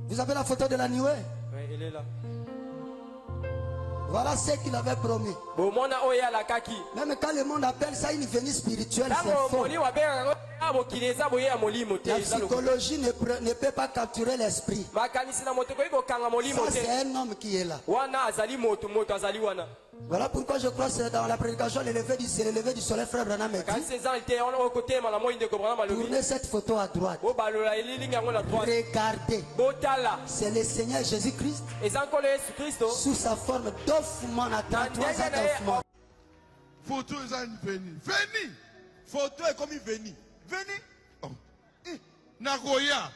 Vous avez la photo de la nuée Oui, elle est là. Voilà ce qu'il avait promis. Bomona oyo alakaki. Même quand le monde appelle ça une venue spirituelle, c'est Ntango faux. molimo abengaka yango ah, mokili eza boye ya molimo te La eza lokuta. psychologie ne, pre- ne peut pas capturer l'esprit. Makanisi na moto ekoki kokanga molimo Ça, te. c'est un homme qui est là. Wana azali moto, moto azali wana. Voilà pourquoi je crois que c'est dans la prédication, le lever du, c'est le lever du soleil, frère Branham a dit. Kasi eza te wana oyo kotema na moi ndeko Branham alobi. Tournez cette photo à droite. Bobalola elilingi yango na droite. Regardez. Botala. C'est le Seigneur Jésus-Christ Eza nkolo Yesu Kristo. sous sa forme d'Hoffman à 33 ans d'Hoffman. Photo eza veni. Veni. Photo ekomi veni. Veni. Oh. Nakoya.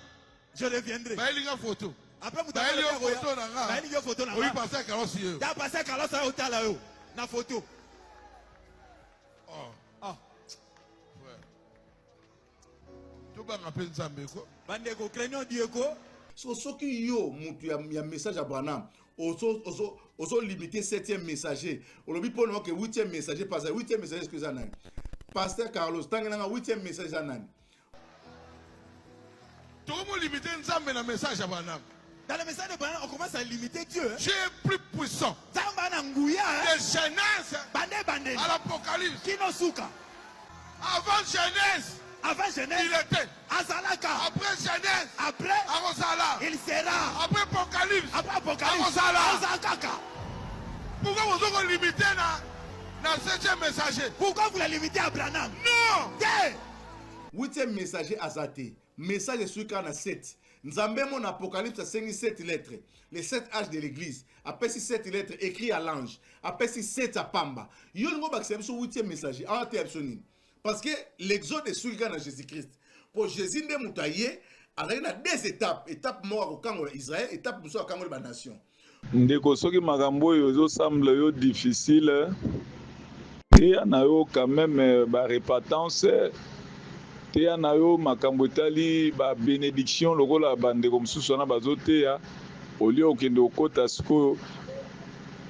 Je reviendrai. Bayeli nga photo. Après moto Bayeli yo photo na nga. Bayeli yo photo na Oyi nga. pasteur Carlos ye. Ta pasteur Carlos ayo tala yo na photo. Oh. Ah. Frère. Tobanga pe Nzambe ko. Bandeko craignons Dieu ko. So soki yo mutu ya, ya message ya Branham ozo ozo ozo limiter septième messager olobi pona oke huitième messager pasteur huitième messager est-ce que eza nani pasteur Carlos tangela nga huitième message eza nani Tokomo limiter Nzambe na message ya Branham. Dans le message de Branham, on commence à limiter Dieu. Hein? Dieu est plus puissant. Nzambe na nguya. De Genèse Bande bande. à l'Apocalypse. Kino suka. Avant Genèse. Avant Genèse. Il était. Azalaka. Après Genèse. Après. Akozala. Il sera. Après Apocalypse. Après Apocalypse. Akozala. Azalaka. Pourquoi vous avez limité na na septième messager? Pourquoi vous la limitez à Branham? Non. Te. Huitième messager aza te. Message esuki kaka na 7. Nzambe mo na Apocalypse asengi 7 lettres. Les 7 âges de l'église. Apesi 7 lettres écrit à l'ange. Apesi 7 ya pamba. Yo olingi obakisa biso huitième messager. Awa ateya biso nini? Parce que l'exode esuki kaka na Jésus-Christ. Po Jésus nde moto aye azalaki na deux étapes. Étape moko akokangola Israël, étape mosusu akangoli ba nations. Ndeko soki makambo oyo ezo semble yo difficile teya na yo quand meme ba repentance teya na yo makambo etali ba benediction lokola ba ndeko mosusu wana bazo teya au lieu okende okota sikoyo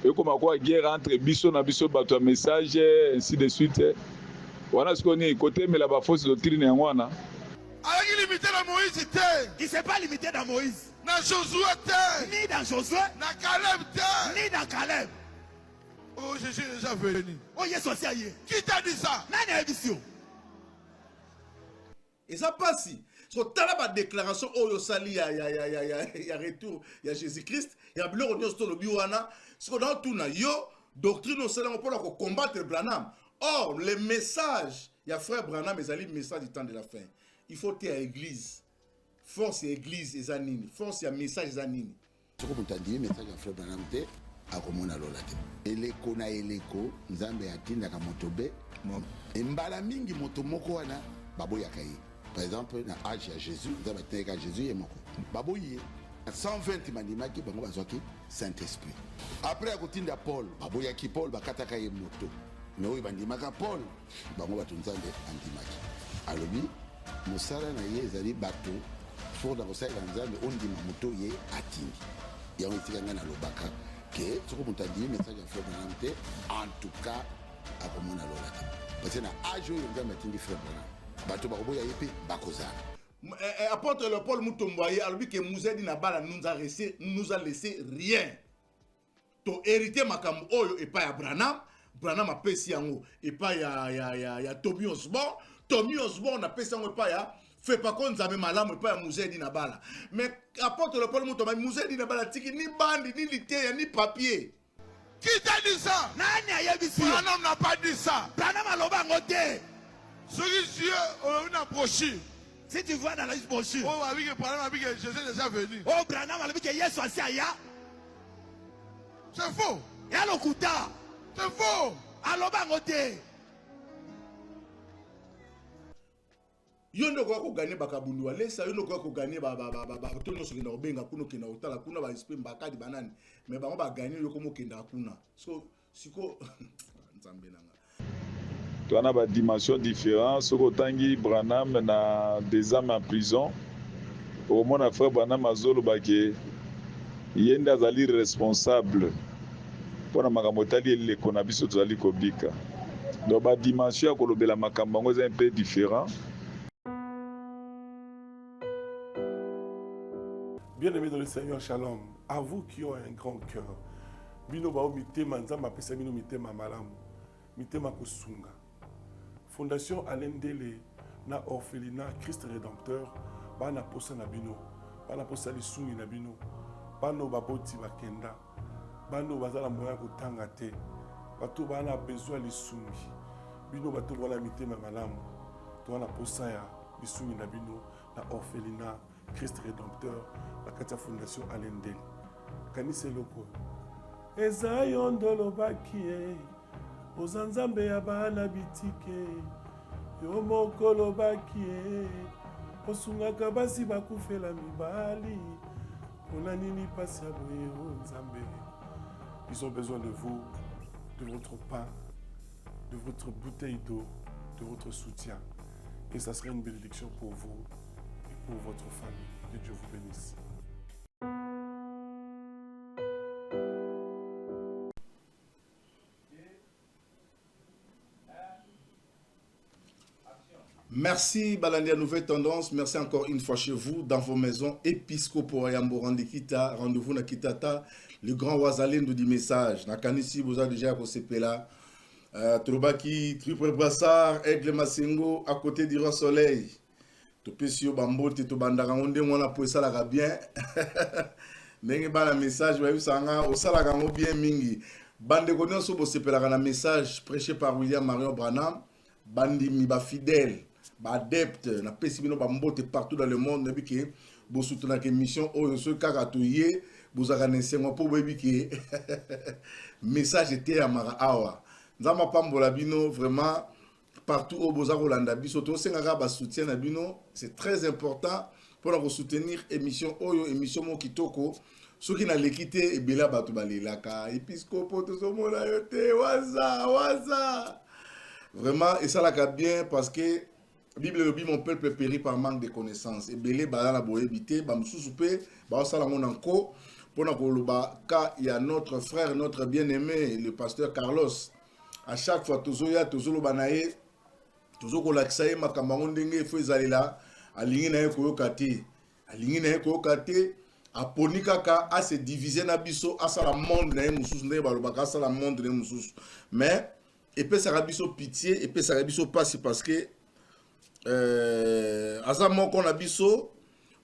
ekoma kwa guerre entre biso na biso bato ya message ainsi de suite wana sikoyo nini kotemela ba fausse doctrine yango wana. Azalaki limite na Moïse te. Il s'est pas limité dans Moïse. Na Josué te. Ni dans Josué. Na Caleb te. Ni dans Caleb. Oh, Jésus est déjà venu. Oh, Yesu asi aye. Qui t'a dit ça? Nani ayebisi yo? Eza pasi. So tala ba déclaration oyo osali ya ya ya ya ya, ya retour ya Jésus-Christ ya biloko nyonso tolobi wana. Siko na tuna yo doctrine osali yango mpona ko combattre Branham. Or le message ya frère Branham ezali message du temps de la fin. Il faut te ya église. Force ya église eza nini? Force ya message eza nini? Soko moto andimi message ya frère Branham te, akomona lola te. Eleko na eleko, Nzambe atindaka moto be e mbala mingi moto moko wana baboyaka ye. Par exemple, na age ya Jesus, Nzambe atindaki kaka Jesus ye moko. Baboyi ye. 120 bandimaki, bango bazwaki Saint-Esprit. Après ya kotinda Paul, baboyaki Paul, bakataka ye moto. Mais oyo bandimaka Paul, bango bato Nzambe andimaki. Alobi mosala na ye ezali bato for na kosalela Nzambe ondima moto ye atindi. Yango esika ngai nalobaka ke soko moto andimi message ya Frère Branham te, en tout cas akomona lola te. Parce que na age oyo Nzambe atindi Frère Branham, bato bakoboya ye mpe bakozala. Eh, eh, apôtre Léopold Mutombo aye alobi ke Muzedi na bala nous a laissé, nous a laissé rien. To hérité makambo oyo epai ya Branham, Branham apesi yango epai ya, ya, ya, ya Tommy Osborn, Tommy Osborn apesi yango epai ya Fepako Nzambe malamu epai ya Muzedi na bala. Mais apôtre Léopold Mutombo Muzedi na bala tiki ni bandi ni liteya ni papier. Qui t'a dit ça? Nani ayebisi yo? Branham n'a pas dit ça. Branham aloba yango te. Soki Dieu olobi na brochure. Si tu vois dans la brochure. Oh, alobi que Branham alobi que Jésus est déjà venu. Oh, Branham alobi que Yesu asi aya. C'est faux. Ya lokuta. C'est faux. Aloba yango te. Yo nde okoka ko gagner ba kabundu walesa, yo nde okoka ko gagner ba ba ba ba ba to nyonso okenda kobenga kuna okenda kotala kuna ba esprit mbakadi banani mais bango ba gagner yo komo okendaka kuna so siko nzambe na nga. Toza na ba dimensions differents, soki otangi Branham na des ames en prison, okomona frère Branham azoloba ke ye nde azali responsable mpo na makambo etali eleko na biso tozali kobika. Donc ba dimensions ya kolobela makambo yango eza un peu different. Bien-aimés dans le Seigneur, shalom. À vous qui ont un grand cœur. Bino bao mitema nzambe apesa bino mitema malamu. Mitema kosunga. Fondation Alain Ndele na orphelinat Christ Redempteur bana posa na bino. Bana posa lisungi na bino. Bana oyo baboti bakenda. Bana oyo baza na moyen ya kotanga te. Bato bana besoin lisungi. Bino bato bana mitema malamu. Toza na posa ya lisungi na bino na orphelinat Christ Redempteur na kati ya Fondation Alain Ndele. Kanisa eloko oyo. Eza yo nde olobaki ye, oza Nzambe ya bana bitike. Yo moko olobaki ye, osungaka basi bakufela mibali. Pona nini pasi ya boye o Nzambe? Ils ont besoin de vous, de votre pain, de votre bouteille d'eau, de votre soutien. Et ça serait une bénédiction pour vous et pour votre famille. Que Dieu vous bénisse. Merci Balandi à Nouvelle Tendance, merci encore une fois chez vous, dans vos maisons, Episcopo Yambo Randikita, rendez-vous na Kitata, le grand Wazalendo du message, nakanisi boza déjà kosepela, tolobaki triple brassard, Aigle Masengo, à côté du Roi Soleil, topesi yo bambote, tobandaka yango ndenge wana po esalaka bien, ndenge bana message bayebisaka nga osalaka yango bien mingi. Bandeko nyonso bosepelaka na message prêché par William Marion Branham, bandimi ba fidèle, ba adepte, napesi bino bambote partout dans le monde, nayebi ke bosutenaka émission oyo soki kaka toye bozalaka na esengo mpo boyebi ke message eteyamaka awa. Nzambe apambola bino vraiment partout oyo boza kolanda biso, tosengaka ba soutien na bino, c'est très important mpona kosoutenir émission oyo, émission moko kitoko. Soki naleki te ebele ya bato balelaka episcopo tozomona yo te waza waza, vraiment esalaka bien parce que Bible elobi mon peuple périt par manque de connaissance. Ebele baza na boyebi te, bamosusu mpe baosala yango na nko mpona koloba ka ya notre frère, notre bien-aimé le pasteur Carlos. À chaque fois tozoya tozoloba na ye, tozokolakisa ye makambo yango ndenge efo ezalela, alingi na ye koyoka te, alingi na ye koyoka te, aponi kaka ase diviser na biso, asala monde na ye mosusu, ndenge balobaka asala monde na ye mosusu. Mais epesaka biso pitié, epesaka biso pasi parce que aza moko na biso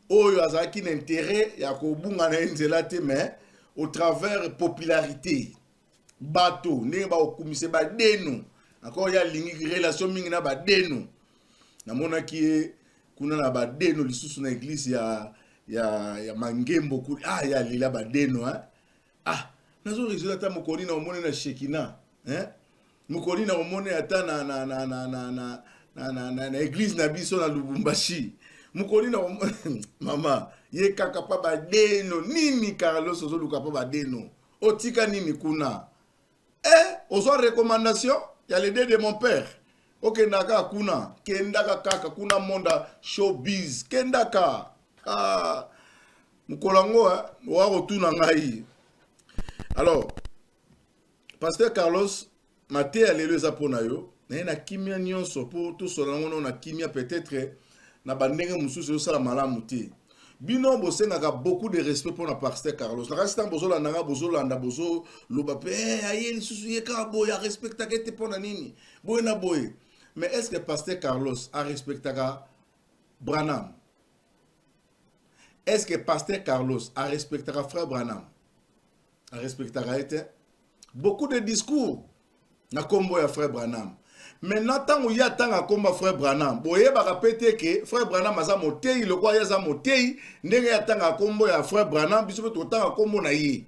oyo azalaki na intérêt ya kobunga na ye nzela te, mais au travers popularité bato ndenge bakokumisa badeno, encore ye alingi relation mingi na badeno. Namonaki ye kuna na badeno lisusu na église ya Mangembo kuna, ah ya alela badeno hein? Ah nazo raisonner ata mokoli na omoni na Shekina hein? Mokoli na omoni ata na église na biso na Lubumbashi, mokoli na mama ye kaka pa badeno nini. Carlos ozoluka pa badeno, otika nini kuna? Eh, ozwa recommandation ya le de mon père, okendaka kuna, kendaka kaka kuna, monda showbiz, kendaka. Ah, mokolo yango oya kotuna ngai. Alors pasteur Carlos, mateya lelo eza mpo na yo, naye na kimia nyonso mpo tosola yango nao na kimia. Peut-être na bandenge mosusu ezosala malamu te. Bino bosengaka beaucoup de respect mpona pasteur Carlos. Nakasi ntango bozolanda nga, bozolanda, bozoloba mpe hey, aye lisusu ye kaka boye, arespectaka ete mpona nini boye na boye. Mais est ce que pasteur Carlos arespectaka Branham? Est ce que pasteur Carlos arespectaka frère Branham? Arespectaka ye te. Beaucoup de discours na nkombo ya frère Branham. Maintenant ntango ye atanga nkombo ya frère Branham, boyebaka mpe te ke frère Branham aza motei lokola ye aza motei. Ndenge ye atanga nkombo ya frère Branham, biso mpe totanga nkombo na ye.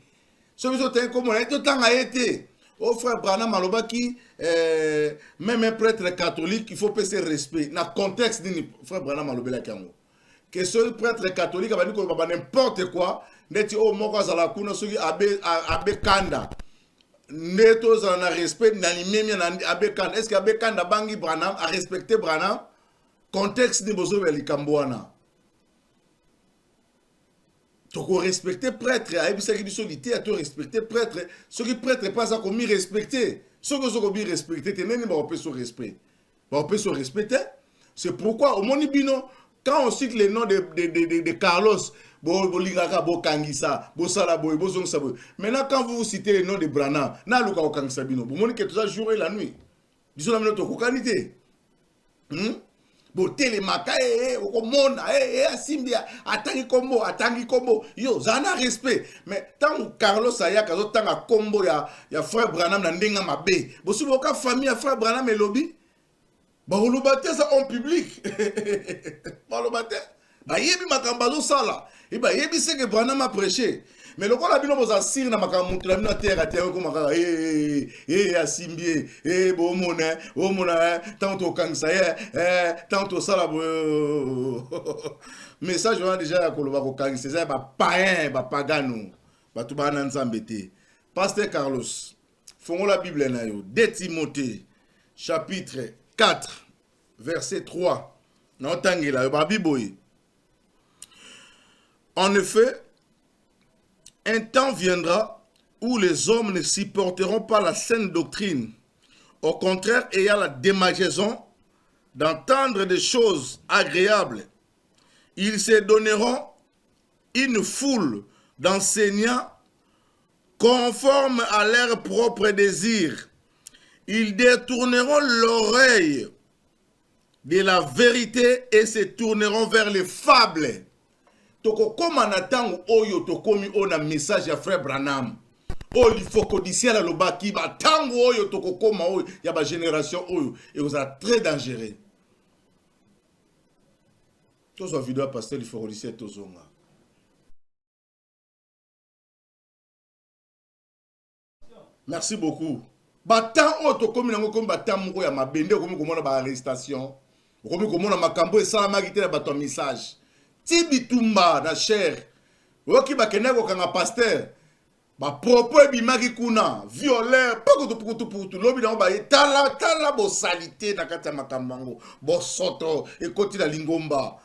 So biso totangi nkombo na ye, totanga ye te. O frère Branham alobaki même un prêtre catholique il faut pese respect. Na contexte nini frère Branham alobelaki yango ke soki prêtre catholique abandi koloba ba n'importe quoi, ndeti oyo moko azala kuna, soki abe kanda nde tozala na respect na limemia na abe kanda? Est ce que abe kanda abangi Branham, arespecte Branham? Contexte nini bozobela likambo wana? Tokorespecte prêtre, ayebisaki biso liteya, torespecte prêtre. Soki prêtre mpe aza komi respecte, soki oza komi respecte te, ndenge bakopesa respect? Bakopesa respect te. C'est pourquoi omoni bino. Quand on cite le nom de, de, de, de, de Carlos, bolingaka bokangisa, bosala boye, bozongisa boye. Maintenant, quand vous citez le nom de Branham, naluka kokangisa bino. Bomoni que toza jour et la nuit. Biso na bino tokokani te. Botelemaka ee okomona ee asimbi atangi kombo atangi kombo yo zala na respect. Mais ntango Carlos ayaka azotanga kombo ya, ya frère Branham na ndenge mabe, bosi boyoka famille ya frère Branham elobi bakoloba te, eza homme public baloba te, bayebi makambo bazosala e bayebi seke Branham a prêché. Mais lokola bino boza sire na makambo motu na bino ateyaka te, ekoma kaka e asimbi ye e bomona omona ntango tokangisa ye, ntango tosala boye. Message wana deja ya koloba kokangisa eza ya bapayen, bapagano, bato baa na Nzambe te. Pasteur Carlos, fongola Bible na yo, 2 Timothée chapitre 4 verset 3, naotangela yo. Babi boye: En effet, un temps viendra où les hommes ne supporteront pas la saine doctrine. Au contraire, ayant la démangeaison d'entendre des choses agréables, ils se donneront une foule d'enseignants conformes à leur propre désir. Ils détourneront l'oreille de la vérité et se tourneront vers les fables. Tokokóma na ntango oyo tokomi oyo na message ya frère Branham oyo lifokodisiel alobaki, batango oyo tokokóma oyo ya bagénération oyo ekozala très dangereux. Tozwa video ya pasteur lifokodisiel, tozonga. Merci beaucoup. Batemps oyo tokomi nango ekomi batemps moko ya mabe nde okomi komona baarrestation, okomi komona makambo esalamaki te na bato ya message ti bitumba na chere. Oyoki bakendaki kokanga pasteur, bapropos ebimaki kuna, violeur, pukutu pukutu pukutu. Lobi nango baye, tala tala bosali te na kati ya makambo yango, bosoto ekoti na lingomba.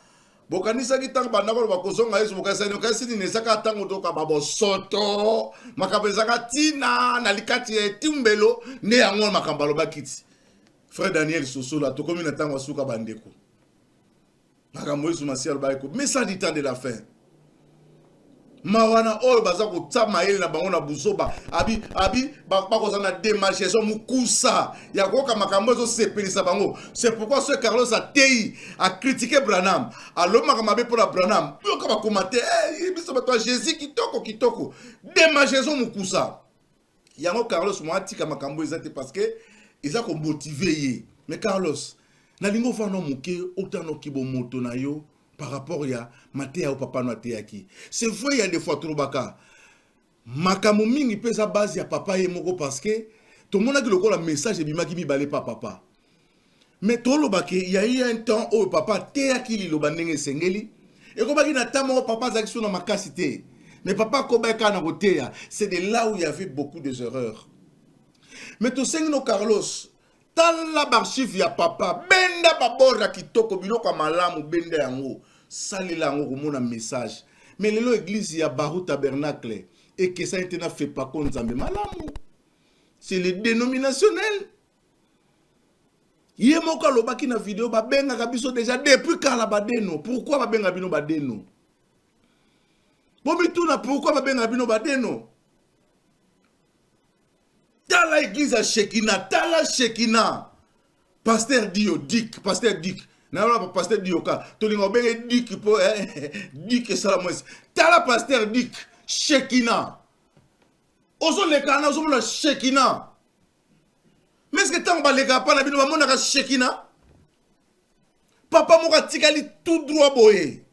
Bokanisaki ntango bandako loba kozonga Yesu, bokanisaki okanisi nini? Ezaka ntango toka babosoto, makambo ezaka ntina na likati ya etumbelo nde yango makambo alobaki ti frère Daniel Sosola. Tokomi na ntango asuka, bandeko. Makambo Yesu Masiya alobaki ko message du temps de la fin, mawa na oyo baza kotia mayele na bango na buzoba. Abi abi bakozala na démangeaison mokusa ya koyoka makambo ezosepelisa bango. C'est pourquoi ce Carlos ateyi, acritiquer Branham, alobi makambo mabe mpo na Branham, yoka bacommentaire: hey, biso bato ya Jésus, kitoko kitoko. Démangeaison mokusa yango. Carlos mwa atika makambo eza te parce que eza komotiver ye. Mais Carlos, nalingi ofanda moke, otanoki bomoto na yo par rapport ya mateya oyo papa no ateyaki. C'est vrai, ya des fois tolobaka makambo mingi mpe eza base ya papa ye moko, parce que tomonaki lokola message ebimaki mibale pa papa. Mais tolobaki ya ye un temps oyo papa ateyaki liloba ndenge esengeli, ekomaki na temps moko papa azalaki so na makasi te, mais papa akobaki kaka na koteya. C'est de là où il y avait beaucoup des erreurs. Mais tosengi no Carlos, tala baarchive ya papa, benda babord ya kitoko, biloko ya malamu, benda yango, salela yango komona message. Mais lelo église ya Baru Tabernacle ekesani te na Fepako Nzambe Malamu, c'est le dénominationnel. Ye moko alobaki na video, babengaka biso déjà depuis kala badeno. Pourquoi babengaka bino badeno? Bomituna pourquoi babengaka bino badeno. Tala église ya Shekina, tala Shekina, pasteur Dio Dik, pasteur Dik nayona, pasteur Dioka, tolinga obenge Dik mpo Dik esala mwesi. Tala pasteur Dik, Shekina, ozoleka na ozomona Shekina. Mais ce ntango balekaka mpa na bino, bamonaka Shekina? Papa moko atikali tout droit boye.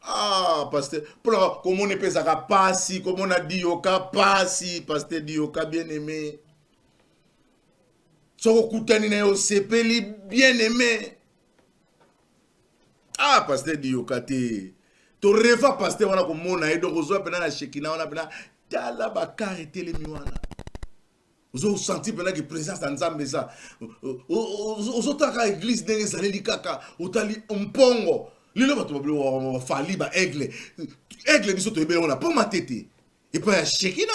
Ah, pasteur, mpona komona epesaka pasi, komona Dioka pasi. Pasteur Dioka bien aimé, soki okutani na ye osepeli, bien aimé. Ah, pasteur Dioka te, toreva pasteur wana komona ye. Donc ozwa mpena na Shekina wana mpena, tala bakar etelemi wana, ozosentir mpenaki présence ya Nzambe eza. Ozotala église ndenge ezaleli kaka, otali mpongo lelo bato bafali ba aigle, aigle biso toyebeli wana mpo matete epai ya Shekina.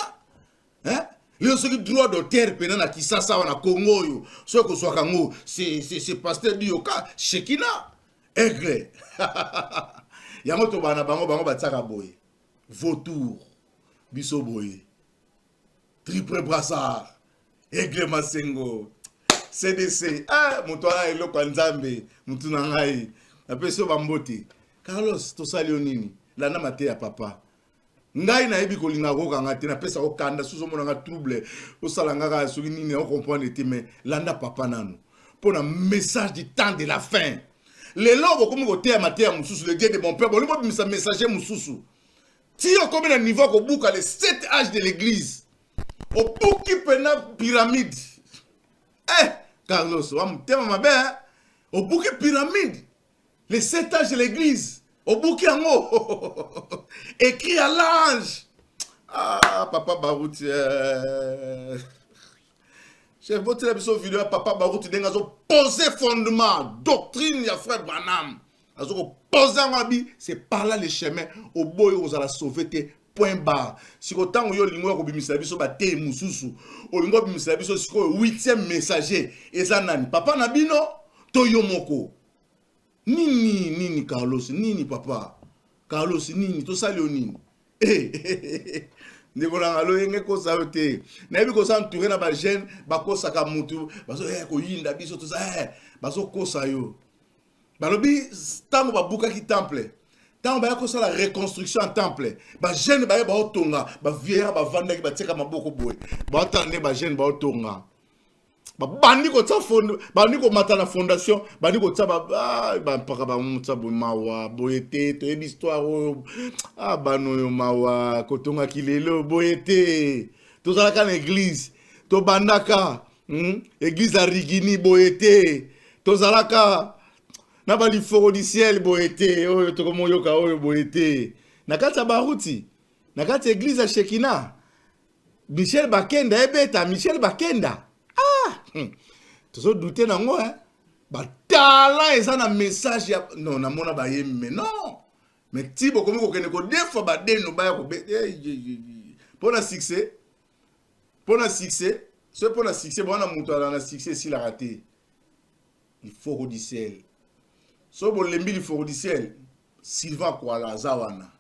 Lelo soki droit d'auteur mpena na Kisasa awa na Congo oyo, soki kozwaka yango, c'est pasteur Dioka Shekina. Aigle. Yango tobana na bango bango batiaka boye. Vautour. Biso boye. Triple brassard. Aigle Masengo. CDC. Ah, moto wana eloko ya Nzambe, motu na ngai. Napesi yo bambote. Carlos, tosali yo nini? Landa mateya papa. Ngai nayebi kolinga koyoka nga te, napesa yo kanda, soki ozomona nga trouble, osala nga kaka soki nini, o comprendre te, mais landa papa nanu. Mpo na message du temps de la fin. Lelo bokomi koteya mateya mosusu, le Dieu de mon père, bolingi bobimisa messager mosusu. Ti okomi na niveau ya kobuka les sept âges de l'église. Obuki pena pyramide. Eh, Carlos, wa motema mabe, hein? Obuki pyramide. Les sept âges de l'église. Obuki yango. Écrit à l'ange. Ah, papa Baruti. Eh. Chef, botela biso video ya papa Baruti ndenge azo poser fondement, doctrine ya frère Branham. Azo ko poser yango abi, c'est par là le chemin. Oboyi ozala sauvé te. Point barre. Siko tango yo olingi oya kobimisela biso bateyi mosusu, olingi obimisela biso sikoyo huitième messager eza nani? Papa na bino to yo moko? Nini nini Carlos nini papa Carlos nini tosali yo nini? Eh, ndeko na nga loyenge kosa yo te nayebi koza entouré na ba jeune bakosaka mutu bazo eh, koyinda biso toza eh, bazokosa yo balobi ntango babukaki temple ntango baya kosala reconstruction ya temple bajeune baye baotonga bavieillard bavandaki batiaka maboko boye baotala nde bajeune baotonga babandi kotia fond bandi komata na fondation bandi kotia ah, bampaka bango boye mawa boye te toyebi histoire oyo ah, bano oyo mawa kotongaki lelo boye te tozalaka na eglise tobandaka Eglise ya rigini boye te tozalaka na baliforo du ciel boye te oyo tokomoyoka oyo boye te na kati ya baruti na kati ya eglise ya shekina Michel Bakenda ebeta Michel Bakenda ah tozodute nango eh batala eza na message ya non namona bayembi mais non mais ti bokomi kokende kodefa badeno baya kobeta mpo na succès mpo na succès soki mpo na succès bwana moto azala na succès esilaka te lifoko du ciel soki bolembi lifoko du ciel Sylvain Kwala aza wana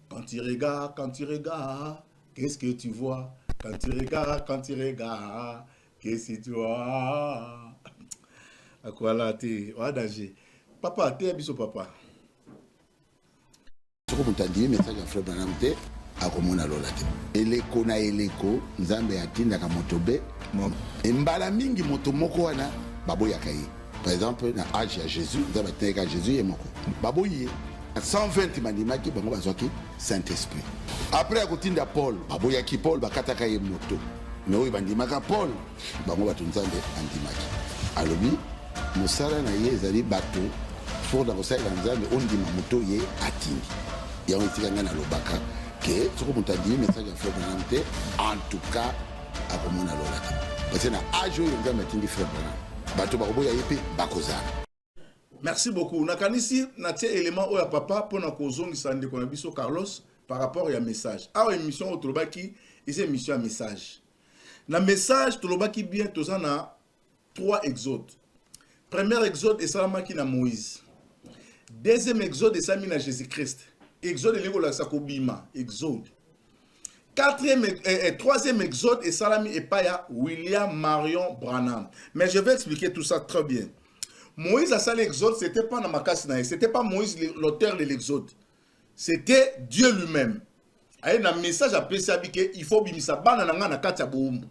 quand tu regardes quand tu regardes qu'est-ce que tu vois quand tu regardes quand tu regardes qu'est-ce que tu vois akwala te oa danger papa teya biso papa Soko moto andimi message ya Frère Branham te, akomona lola te. Eleko na eleko, Nzambe atindaka moto be, et mbala mingi moto moko wana baboyaka ye. Par exemple, na age ya Jesus, Nzambe atindaki kaka Jesus ye moko. Baboyi ye. 120 bandimaki, bango bazwaki Saint-Esprit. Après ya kotinda Paul, baboyaki Paul, bakataka ye moto. Mais oyo bandimaka Paul, bango bato Nzambe andimaki. Alobi mosala na ye ezali bato mpo na kosalela Nzambe ondima moto ye atindi. Yango esika ngai nalobaka ke soko moto andimi message ya Frère Branham te, en tout cas akomona lola te. Parce que na age oyo Nzambe atindi Frère Branham, bato bakoboya ye mpe bakozala. Merci beaucoup. Nakanisi natie élément oyo ya papa pona kozongisa ndeko na biso Carlos par rapport ya message. Awa émission oyo tolobaki eza émission ya message. Na message tolobaki bien toza na trois exodes. Premier exode esalamaki na Moïse. Deuxième exode esalami na Jésus-Christ. Exode elingi kolakisa kobima, exode. Quatrième, eh, eh, troisième exode esalami epai ya William Marion Branham. Mais je vais expliquer tout ça très bien. Moïse asali exode, c'était pas na makasi na ye, c'était pas Moïse l'auteur de l'exode. C'était Dieu lui-même. Aye na message apesi abi ke il faut bimisa bana na nga na kati ya bowumbu.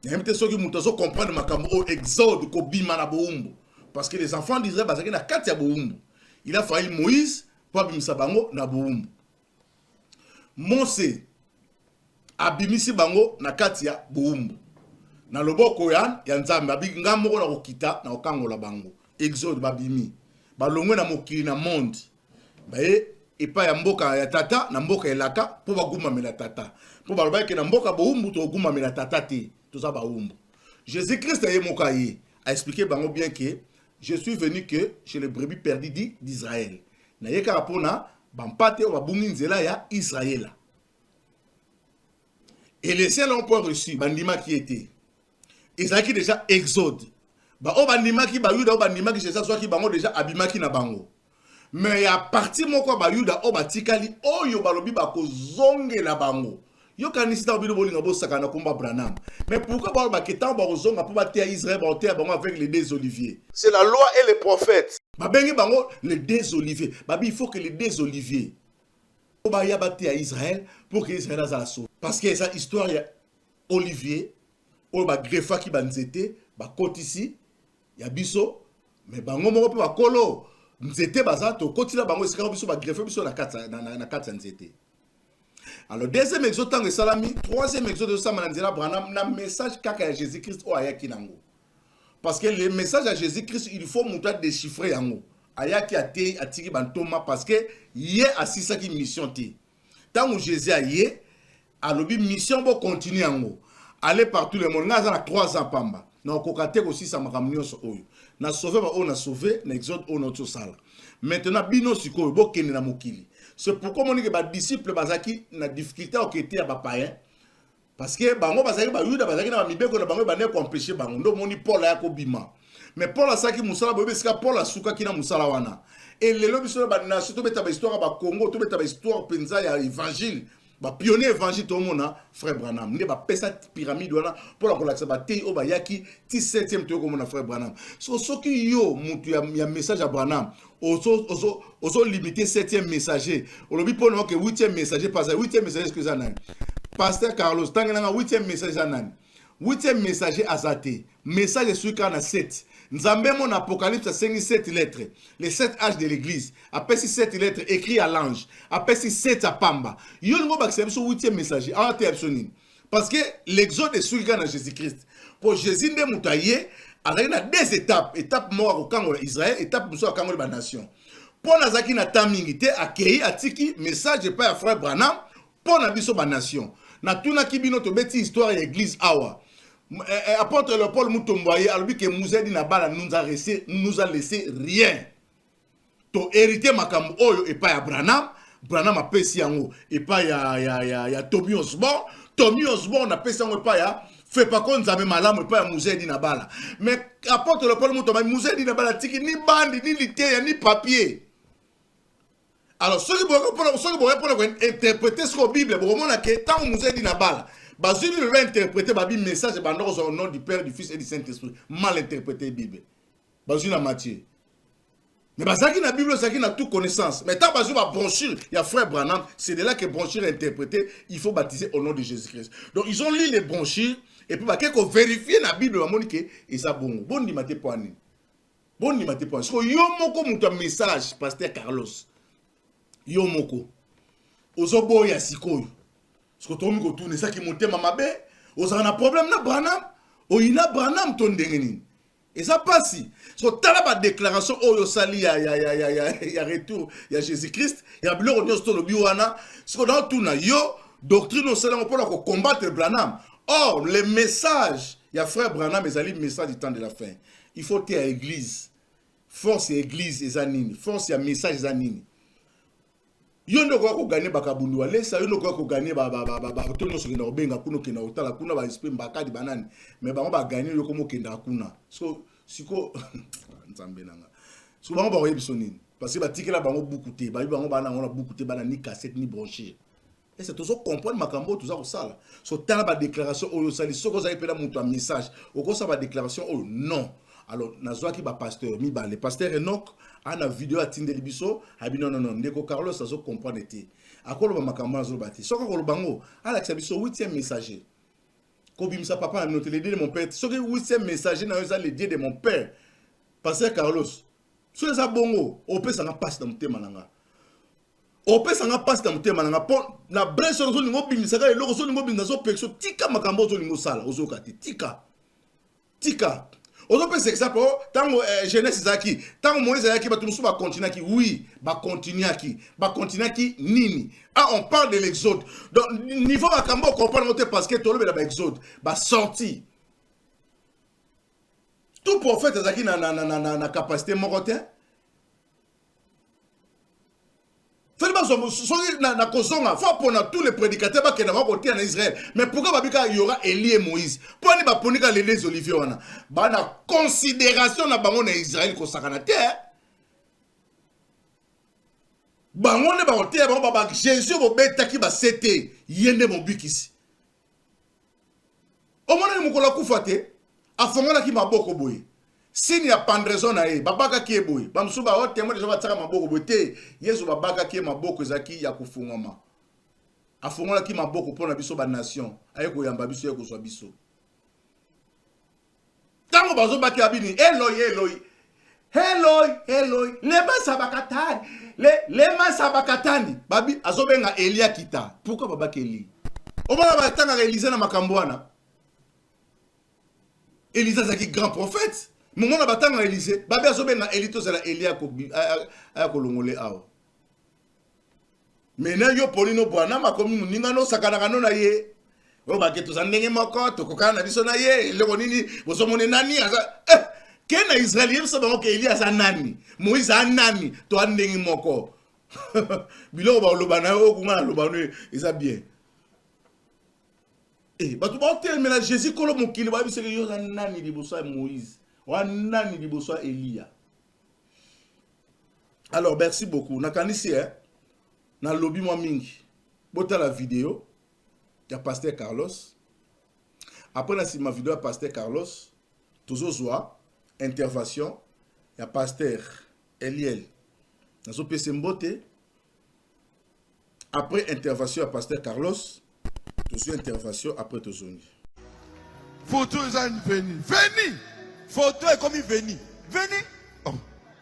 Nayebi te soki moto azo comprendre makambo oyo exode kobima na bowumbu. Parce que les enfants d'Israël bazalaki na kati ya bowumbu. Il a fallu Moïse po abimisa bango na bowumbu. Mose abimisi bango na kati ya bowumbu na loboko ya, ya Nzambe abi nga moko na kokita na kokangola bango. Exode babimi balongwe na mokili na monde baye epai ya mboka ya tata na mboka elaka mpo bagumamela tata mpo balobaki na mboka bowumbu tokogumamela tata te toza bawumbu. Jésus Christ ye moko aye a expliquer bango bien que je suis venu que chez les brebis perdues d'Israël. Naye kaka mpona bampate oyo babungi nzela ya Israël. Et les ciels ont pas reçu, bandimaki ye te. Ezalaki déjà exode. Baoyo bandimaki, Bayuda oyo bandimaki Jesus azwaki bango deja, abimaki na bango. Mais ya partie moko ya Bayuda oyo batikali, oyo balobi bakozongela bango. Yokanisi ntango bino bolinga bosakana na kombo ya Branham. Mais pourquoi baloba ke ntango bakozonga mpo bateya Israël, bakoteya bango avec les deux oliviers? C'est la loi et les prophètes. Babengi bango les deux oliviers. Babi il faut que les deux oliviers oyo baya bateya Israël pour que Israël azala sauvé. Parce que eza histoire ya olivier oyo ba greffaki ba nzete bakotisi ya biso mais bango moko mpe bakolo nzete baza tokotila bango esika biso ba greffe biso na kati na, na, na kati ya nzete. Alors deuxième exode ntango esalami, troisième exode ezosama na nzela Branham na message kaka ya Jésus-Christ oyo ayaki nango. Parce que le message ya Jésus-Christ il faut moto adéchiffrer yango. Ayaki ateyi atiki bantoma parce que ye asisaki mission te. Ntango Jésus aye alobi mission bo continue yango, aller partout le monde. Ngai aza na 3 ans pamba nakokoka te kosisa makambo nyonso oyo na sauve ba oyo na sauve na exode oyo nauti osala. Maintenant bino sikoyo bokende na mokili. C'est pourquoi omoni ke badisciple bazalaki na difficulté ya kokete ya bapayen parce que bango bazalaki bayuda, bazalaki na bamibeko na bango ebandaki koempeshe bango. Nde omoni Paul aya kobima, mais Paul asalaki mosala boyebi esika Paul asukaki na mosala wana. E lelo biso na banation tobeta bahistoire ya bakongo, tobeta bahistoire mpenza ya évangile, bapionnier évangile, tomona frère Branham nde bapesa pyramide wana mpona kolakisa bateyi oyo bayaki ti 7e toyei komona frère Branham. So soki yo mutu ya, ya message ya Branham ozolimite 7e messager, olobi mpona oke 8e messager pasa 8e messager soki eza nani? Pasteur Carlos ntange nanga 8e message eza nani? 8e messager aza te. Message esuki kaka na 7. Nzambe mo na Apocalypse asengi 7 lettres, les 7 âges de l'église, apesi 7 lettres écrit à l'ange, apesi 7 ya pamba. Yo olingi obakisa biso 8e messager awa te ya biso nini? Parce que l'exode esuki kaka na Jésus-Christ. Po Jésus nde moto aye azalaki na deux étapes, étape moko akokangola Israël, étape mosusu akangoli ba nation. Mpo nazalaki na temps mingi te, akei atiki message epai ya frère Branham mpo na biso ba nation. Natunaki bino, tobeti histoire ya église awa. Apôtre Léopold Mutombo aye alobi ke Muzedi na bala nous a laissé, nous a laissé rien. To hérité makambo oyo epai ya Branham, Branham apesi yango epai ya, ya, ya, ya Tommy Osborn, Tommy Osborn apesi yango epai ya Fepako Nzambe malamu epai ya Muzedi na bala. Mais apôtre Léopold Mutombo Muzedi na bala tiki ni bandi ni liteya ni papier. Alors soki boyoki mpona, soki boyoki mpona kointerprete sikoyo Bible, bokomona ke ntango Muzedi na bala bazwi Bible bainterprete, babi message ebanda kozwa au nom du Père, du Fils et du Saint-Esprit. Mal interprété Bible. Bazwi na Matthieu. Mais bazalaki na Bible, ezalaki na toute connaissance. Mais tant bazwi ba brochure ya frère Branham, c'est de là que brochure est interprétée, il faut baptiser au nom de Jésus-Christ. Donc ils ont lu les brochures et puis bakei ko vérifier na Bible, bamoni ke eza bongo. Bondima te po nini? Bondima te po. Siko yo moko moto ya message, pasteur Carlos, yo moko ozoboya sikoyo. Siko tokomi kotuna, ezaki motema mabe, ozala na problème na Branham, oyina Branham to ndenge nini? Eza pasi. So tala ba déclaration oyo osali ya, ya, ya, ya, ya, ya retour ya Jésus-Christ, ya biloko nyonso tolobi wana. Siko na otuna yo doctrine osali yango mpona kocombattre Branham. Or le message ya frère Branham ezali message du temps de la fin. Il faut te ya église. Force ya église eza nini? Force ya message eza nini? Yo nde okoka koganye bakabundu walesa, yo nde okoka koganye bato nyonso okenda kobenga kuna, okenda kotala kuna ba esprit mbakadi banani, mais bango baganye yo komo okendaka kuna. So siko nzambe nanga, siko bango bakoyebi biso nini? Parce que batikela bango buku te, bayebi bango bana yango na buku te, bana ni cassette ni brochure. Est-ce que tozo comprendre makambo oyo toza kosala? So tala ba déclaration oyo osali, soki ozali mpena moto ya message, okosala ba déclaration oyo non. Alors nazwaki ba pasteur mibale, pasteur Enoch ana video atindeli biso, abi non non non, ndeko Carlos azo comprendre te, akoloba makambo azoloba te. Soki akoloba ngo, alakisa biso 8e messager. Kobimisa papa na bino te, le Dieu de mon père. Soki 8e messager na yo eza le Dieu de mon père, pasteur Carlos, soki eza bongo, opesanga mpasi na motema na nga. Opesa nga mpasi na motema na nga mpo na brese oyo ozolinga obimisaka eloko, ozolinga obimisa, ozopekisa, tika makambo ozolinga osala, ozoyoka te, tika tika. Ozopesa exemple o ntango jeunesse ezalaki, ntango Moïse ayaki, bato mosusu bakontinuaki. Oui, bakontinuaki, bakontinuaki nini? Ah, on parle de l'exode. Donc niveau makambo okomprendre yango te, parce que tolobela baexode, basortie. Tout prophète azalaki na, na, na, na, na, na capacité moko te. Fallait bazwa soki na, na kozonga faut apona tous les prédicateurs bakenda bango koteya na Israël. Mais pourquoi babika il y aura Élie et Moïse? Mpo nini baponi kaka les deux oliviers wana? Ba na considération na bango na Israël kosakana te. Hein? Bango nde bakoteya bango baba Jésus bobetaki basete ye nde mobikisi. Omonaki mokolo akufa te, afongolaki maboko boye. Signe ya pendraison na ye, babakaki ye boye. Bamosusu ba oh, témoin deja batiaka maboko boye te. Yesu babakaki ye maboko ezalaki ya kofungwama. Afongolaki maboko mpo na biso ba nation, aye koyamba biso, aye kozwa biso. Tango bazobaki bini, Eloi, Eloi, Eloi, Eloi, lema sabakatani, le, lema sabakatani. Babi azobenga Elia kita. Pourquoi babaki Eli? Omona batangaka Elise na makambo wana. Elise azalaki grand prophète. Momona batangaka Elise, babi azobenga Eli tozala Eli aya kolongole awa. Maintenant yo poni no Branham akomi moninga no sakanaka no na ye. Oyo bake toza ndenge moko tokokana na biso na ye eloko nini bozomone nani aza eh, ke na Israël yebisa bango ke Eli aza nani Moïse aza nani toa ndenge moko biloko baloba na yo oyo kunga naloba no eza bien eh, bato baotelemela Jésus kolo mokili bayebisaki yo oza nani liboso ya Moïse oza nani liboso ya Eliya. Alors merci beaucoup. Nakanisi eh na lobi mwa mingi. Botala video ya Pasteur Carlos. Après na sima video ya Pasteur Carlos, tozozwa intervention ya Pasteur Eliel. Nazopesa mbote. Après intervention ya Pasteur Carlos, tozwi intervention après tozongi. Photo eza veni. Veni. Photo ekomi veni. Veni. Oh.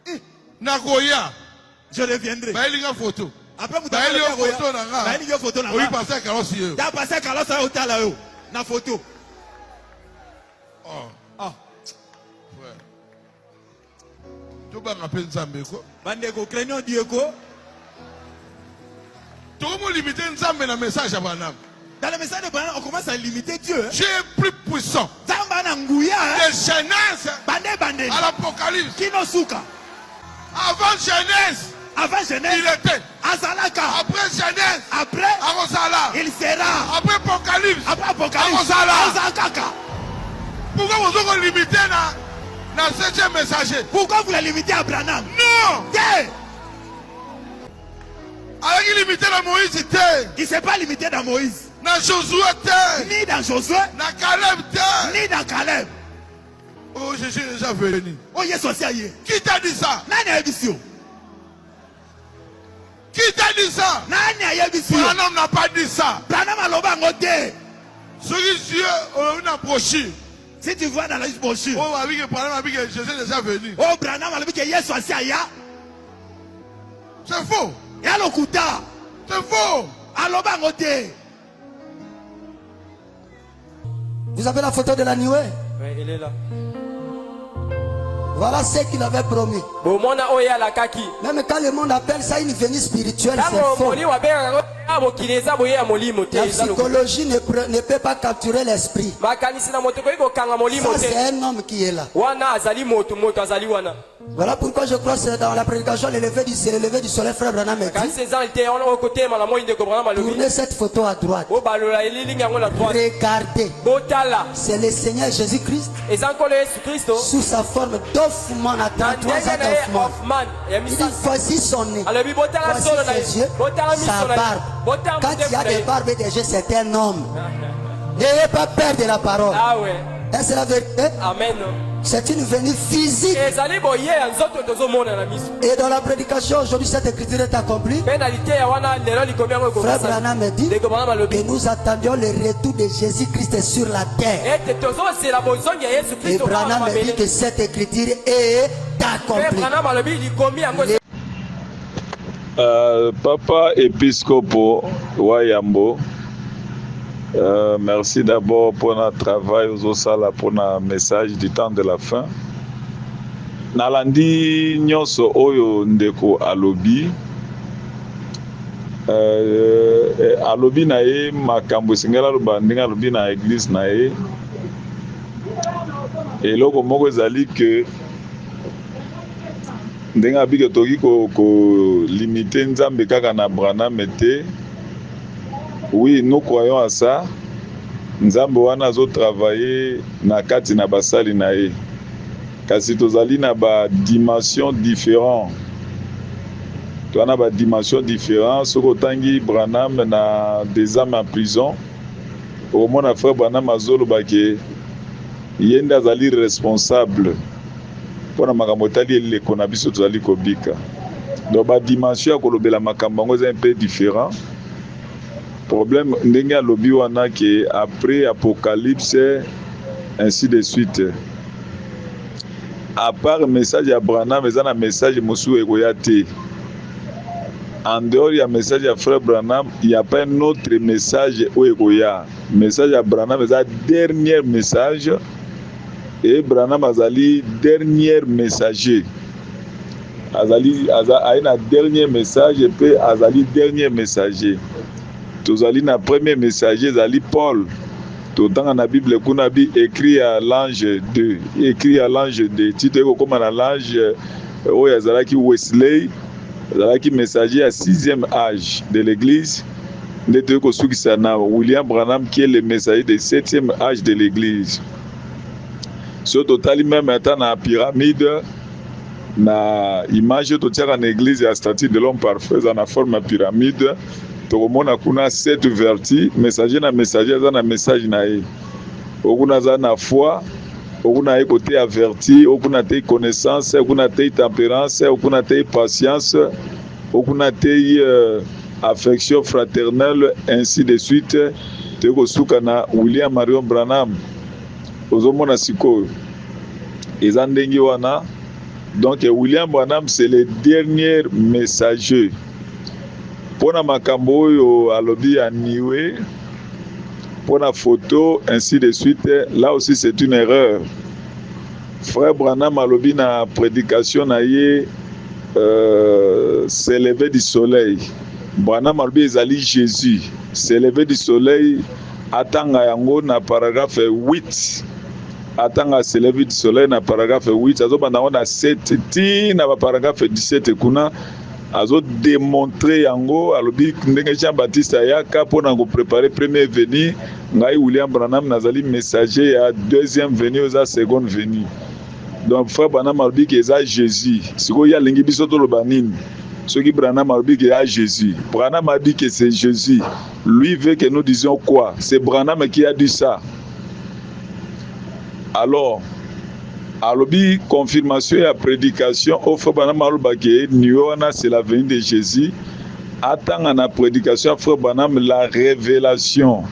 Eh. Nakoya. Je reviendrai. Bayeli nga photo. Après mutu Bayeli yo photo na nga. Bayeli yo photo na nga. Oyi Pasteur Carlos yo. Ta Pasteur Carlos ayo tala yo na photo. Oh. Ah. Frère. Tobanga mpe Nzambe ko. Bandeko, craignons Dieu ko. Tokomo limiter Nzambe na message ya Branham. Dans le message de Branham, on commence à limiter Dieu. Dieu est plus puissant. Nzambe na nguya. De Genèse bande bande. À l'Apocalypse. Kino suka. Avant Genèse. Avant Genèse. Il était. Azalaka. Après Genèse. Après. Akozala. Il sera. Après Apocalypse. Après Apocalypse. Akozala. Azalaka. Pourquoi vous avez limité na na septième messager? Pourquoi vous la limitez à Branham? Non. Te. Azalaki limité na Moïse te. Il s'est pas limité dans Moïse. Na Josué te. Ni dans Josué. Na Caleb te. Ni dans Caleb. Oh, Jésus est déjà venu. Oh, Yesu asi aye. Qui t'a dit ça? Nani ayebisi yo? Qui t'a dit ça? Nani ayebisi yo? Branham n'a pas dit ça. Branham aloba yango te. Soki Dieu olobi na brochure. Si tu vois dans la brochure. Oh, abi que Branham abi que Jésus est déjà venu. Oh, Branham alobi que Yesu asi aya. C'est faux. Ya lokuta. C'est faux. Aloba yango te. Vous avez la photo de la nuée? Oui, elle est là. Voilà ce qu'il avait promis. Bomona oyo alakaki. Même quand le monde appelle ça une venue spirituelle, c'est Ntango faux. molimo abengaka yango ya mokili eza boye ya molimo te. La Eza lokuta. psychologie ne peut pas capturer l'esprit. Makanisi na moto ekoki kokanga molimo Ça, te. c'est un homme qui est là. Wana azali moto, moto azali wana. Voilà pourquoi je crois que c'est dans la prédication, le lever du, c'est le lever du soleil, frère Branham a dit, Kasi eza te wana oyo kotema na moi ndeko Branham alobi. tournez cette photo à droite. Bobalola elilingi yango na droite. Regardez. Botala. C'est le Seigneur Jésus-Christ. Eza Nkolo Yesu Kristo. Sous sa forme d'Hoffman à 33 ans Na ndenge na ye d'Hoffman. Hoffman, ya Il dit, misala. voici son nez. Alobi, botala Voici solo na ye. ses yeux, Botala miso sa na ye. barbe. Botala Quand il y a motema na des ye. barbes et des yeux, c'est un homme. N'ayez pas peur de la parole. Ah ouais. Est-ce la vérité? Amen. C'est une venue physique. Ezali boye ya nzoto tozomona na miso. Et dans la prédication aujourd'hui, cette écriture est accomplie. Mpe na liteya wana lelo likomi yango Frère ekokisami. Branham me dit Ndeko Branham alobi que nous attendions le retour de Jésus-Christ sur la terre. ete tozozela bozongi ya Yesu Et Kristo awa na Branham me dit mabele. que cette écriture est Mpe accomplie. Branham alobi likomi yango Papa Episcopo wa yambo, merci d'abord pour notre travail ozosala pour na message du temps de la fin. Nalandi nyonso oyo ndeko alobi, alobi na ye makambo esengeli aloba ndenge alobi na église na ye. Eloko moko ezali que Ndenge abike tokoki kolimite ko Nzambe kaka na Branham te. Oui, nous croyons à ça. Nzambe wana azotravaille na kati na basali na ye. Kasi tozali na ba dimension différent. Toza na ba dimension différent. Soki otangi Branham na Des âmes en prison, okomona frère Branham azoloba ke ye nde azali responsable mpona makambo etali eleko na biso tozali kobika. Donc ba dimension ya kolobela makambo yango eza un peu différent. Problème ndenge alobi wana ke après apocalypse ainsi de suite. À part message ya Branham eza na message mosusu ekoya te. En dehors ya message ya frère Branham, il y a pas un autre message oyo ekoya. Message ya Branham eza dernier message et Branham azali dernier messager. Azali aza aye na dernier message pe azali dernier messager. Tozali na premier messager ezali Paul. Totanga na Bible kuna bi écrit à l'ange 2, écrit à l'ange 2. Ti toyei kokóma na l'ange oyo azalaki Wesley, azalaki messager ya 6e âge de l'église. Nde toyei kosukisa na William Branham qui est le messager de 7e âge de l'église. So totali meme ata na pyramide na image oyo totiaka na église ya statue de l'homme parfait eza na forme ya pyramide, tokomona kuna 7 vertus, messager na messager aza na message na ye. Okuna aza na foi, okuna ye koteya vertu, okuna tei connaissance, okuna tei tempérance, okuna tei patience, okuna tei affection fraternelle, ainsi de suite. Toyei kosuka na William Marion Branham. Ozomona sikoyo eza ndenge wana. Donc William Branham c'est le dernier messager. Pona makambo oyo alobi ya niwe pona photo ainsi de suite, là aussi c'est une erreur. Frère Branham alobi na prédication na ye s'élever du soleil. Branham alobi ezali Jésus. S'élever du soleil atanga yango na paragraphe 8. Atanga s'élever du soleil na paragraphe 8, azobanda yango na 7 ti na ba paragraphe 17 kuna azo démontrer yango. Alobi ndenge Jean Baptiste ayaka mpona koprépare premier venu, ngai William Branham nazali messager ya deuxième venu, eza seconde venue. Donc frère Branham alobi ke eza Jésus. Sikoyo ye alingi biso toloba nini? Soki Branham alobi ke ya Jésus, Branham a dit que c'est Jésus, lui veut que nous disions quoi? C'est Branham qui a dit ça. Alors alobi confirmation ya prédication oyo frère Branham alobaki nuée wana c'est la venue de Jésus. Atanga na prédication ya frère Branham la révélation.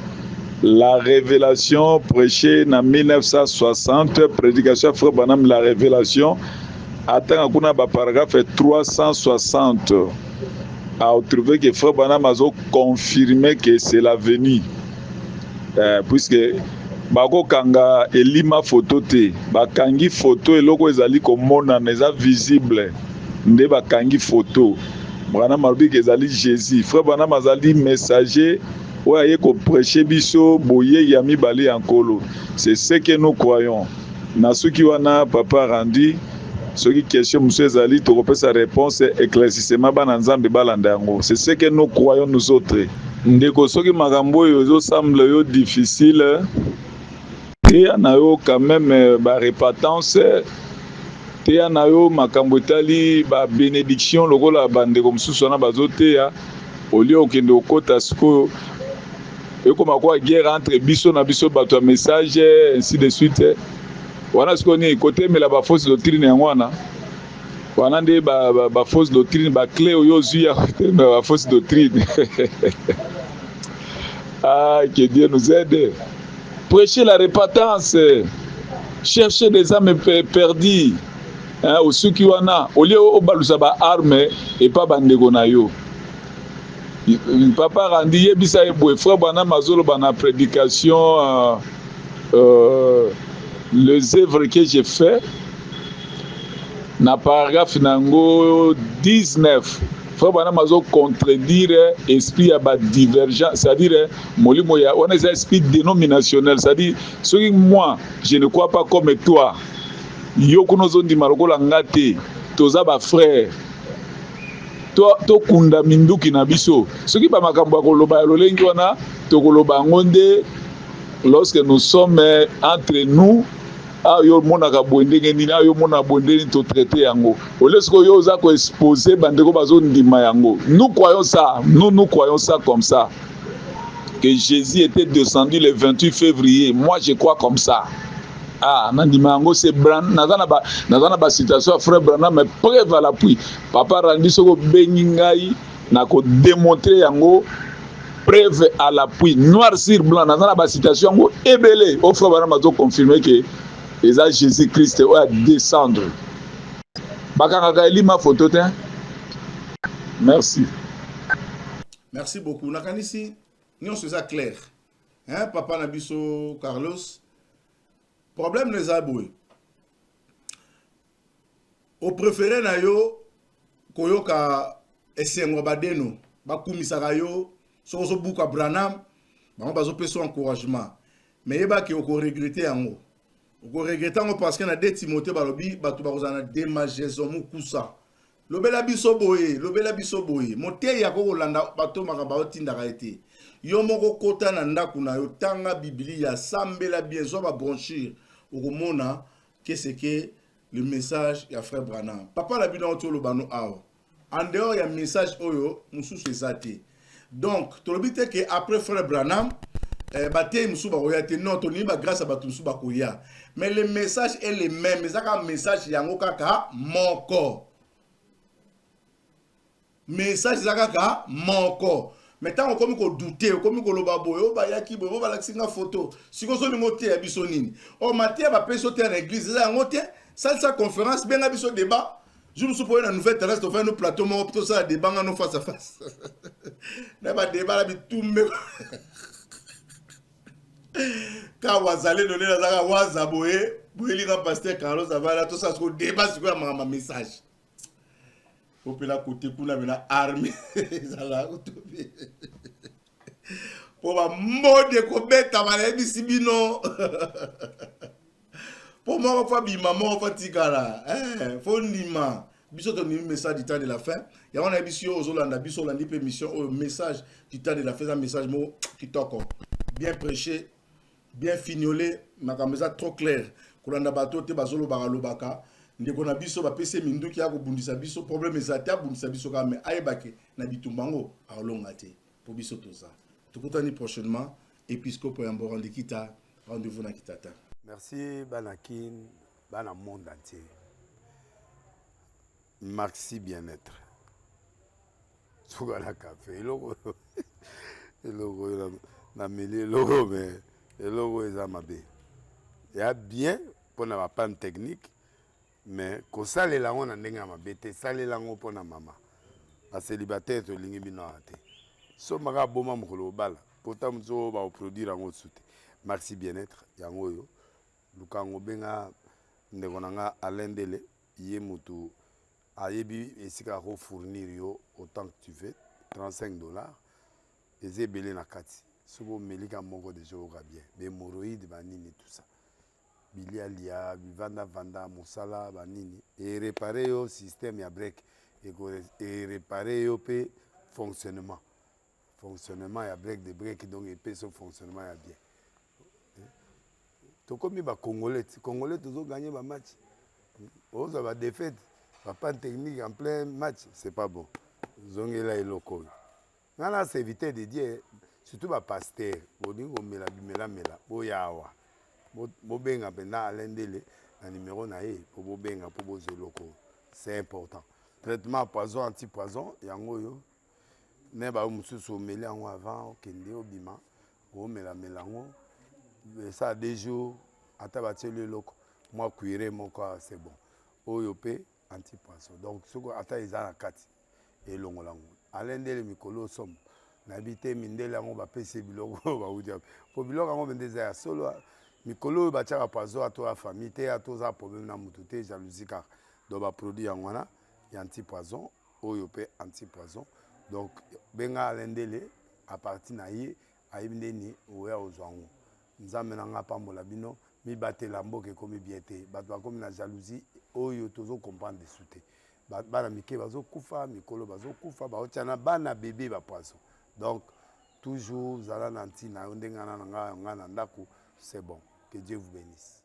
La révélation prêchée en 1960, prédication ya frère Branham la révélation. Atanga kuna ba paragraphe 360. A trouvé que frère Branham a confirmé que c'est la venue. Puisque bakokanga elima photo te, bakangi photo eloko ezali komonana eza visible nde bakangi photo. Branham alobi ke ezali Jésus. Frère Branham azali messager oyo aye koprêche biso boyei ya mibale ya Nkolo. C'est ce que nous croyons. Na soki wana papa Randi, soki question mosusu ezali tokopesa réponse, éclaircissement, bana Nzambe balanda yango. C'est ce que nous croyons nous autres. Ndeko, soki makambo oyo ezosemble yo difficile, teya na yo quand même ba repentance, teya na yo makambo etali ba bénédiction lokola bandeko mosusu wana bazoteya. Olie okende okota sikoyo ekoma kwa guerre entre biso na biso bato ya message ainsi de suite. Wana sikoyo nini kotemela ba fausse doctrine yango wana? Wana nde ba fausse doctrine, ba clé oyo ozwi ya kotemela ba fausse doctrine. Ah, que Dieu nous aide. Prêchez la repentance, cherchez des âmes perdues. Hein, osuki wana olie obalusa ba arme epa bandeko na yo. Papa Randi, yebisa ye boye: frère Branham azoloba na prédication les œuvres que j'ai fait na paragraphe nango 19, frère Branham azocontredire esprit ya badivergent, c'est-à-dire molimo ya wana eza esprit dénominationnel, c'est-à-dire soki moi je ne crois pas comme toi, yo kuna ozondima lokola nga te. Toza ba frères. To tokunda minduki na biso. Soki ba makambo ya koloba ya lolenge wana tokoloba yango nde lorsque nous sommes entre nous ah yo omonaka boye ndenge nini ah yo omonaka boye ndenge nini totraite yango olie sikoyo yo oza koexpose bandeko bazondima yango. Nous croyons ça, nous nous croyons ça comme ça que Jésus était descendu le 28 février. Moi je crois comme ça. Ah, nandima yango c'est Bran naza na ba naza na ba citation ya frère Branham mais preuve à l'appui. Papa Randi soki obengi ngai na ko démontrer yango preuve à l'appui noir sur blanc naza na ba citation yango ebele o frère Branham azo confirmer que eza Jésus Christ oyo a descendre. Bakangaka elima photo te. Merci. Merci beaucoup. Nakanisi nyonso eza clair. Hein, papa na biso Carlos. Problème na eza boye. O préféré na yo koyoka esengo badeno bakumisaka yo soki ozobuka Branham bango bazopesa encouragement mais yeba ke okoregrete yango okoregrete yango parce que na 2 Timothée balobi bato bakozala na demageson mokusa. Lobela biso boye, lobela biso boye. Moteyi akoki kolanda bato makambo baotindaka ye te. Yo moko kota na ndako na yo, tanga Biblia, sambela bien, zwa ba brochure, okomona qu'est-ce que le message ya frère Branham. Papa na bino auti oloba no awa. En dehors ya message oyo mosusu eza te. Donc tolobi te que après frère Branham eh, bateyi mosusu bakoya te. Non, tolingi ba grâce ya bato mosusu bakoya. Mais le message est le même. Eza kaka message yango kaka moko. Message eza kaka moko. Mais ntango okomi kodute, okomi koloba boye, oyo bayaki boye, oyo balakisi nga photo, sikoyo ozolinga oteya biso nini? Oyo mateya bapesi oteya na eglise eza yango te. Salisa conférence, benga biso débat. Jour mosusu mpo oye na nouvelle tendance, tofandi no plateau moko tosala débat nga no face à face. Na ba débat na bitumbe. Ka wazalendo nde nazaka waza boye, boyeli nga pasteur Carlos avala tosala sikoyo débat sikoyo ya makambo message. Popela kote kuna mena armée ezala otobi. Po ba mode kobetama nayebisi bino. Po moko fa bima moko fa tikala. Eh, fo ndima. Biso tondimi message du temps de la fin. Yango nayebisi yo ozolanda biso olandi pe mission oyo message du temps de la fin eza message moko kitoko. Bien prêché, bien fignolé, makambo eza trop clair. Kolanda bato te bazolobaka lobaka. Ndeko na biso bapesi ye minduki ya kobundisa biso, problème eza te, abundisa biso kaka mais ayebake na bitumba yango akolonga te. Po biso toza. Tokutani prochainement. Episcopo ya Mbora Ndikita, rendez-vous na Kitata. Merci bana kin, bana monde entier. Maxi bien-être. Suka na café eloko eloko oyo nameli eloko mais eloko eza mabe. Ya bien pona ba panne technique mais kosalela yango na ndenge ya mabe te, salela yango pona mama. Ba célibataire tolingi bino awa te. Somba kaka boma mokolo obala po tango mosusu oyo bako produire yango lisusu te. Maxi bien-être yango oyo luka yango benga ndeko na nga Alain Ndele ye mutu ayebi esika ako fournir yo autant que tu veux 35 dollars eza ebele na kati soki omeli ka moko dejà oyoka bien ba hemorroïdes ba nini tout ça bilia lia bivanda vanda mosala ba nini e reparer yo système ya break eko e reparer yo pe fonctionnement fonctionnement ya break de break donc epesi yo fonctionnement ya bien tokomi ba congolais ti congolais tozo gagner ba match ozwa ba défaite ba panne technique en plein match c'est pas bon zongela eloko oyo nga na serviteur de Dieu surtout ba pasteur bolingi komela bimelamela boya awa bobenga mpenza Alain Ndele na numero na ye po bobenga po bozwa eloko oyo c'est important traitement poison anti poison yango oyo ne ba mosusu omeli yango avant okende obima omela mela yango esala deux jours ata batieli eloko mwa cuire moko c'est bon oyo pe anti poison donc soki ata eza na kati elongola yango Alain Ndele mikolo somo nayebi te mindele yango bapesi ye biloko oyo bawuti wapi po biloko yango mpenza eza ya solo mikolo oyo batiaka poison ata oya famille te ata oza problème na mutu te jalousie kaka donc baproduit yango wana ya anti poison oyo pe anti poison donc benga Alain Ndele à partir na ye ayebi nde nini oya ozwa yango nzambe na nga apambola bino. Mibatela mboka ekomi bien te bato bakomi na jalousie oyo tozo comprendre lisusu te bana mike bazokufa mikolo bazokufa baotia na bana bebe ba poison donc toujours zala na ntina yo ndenge nga na nga na ndako c'est bon que Dieu vous bénisse.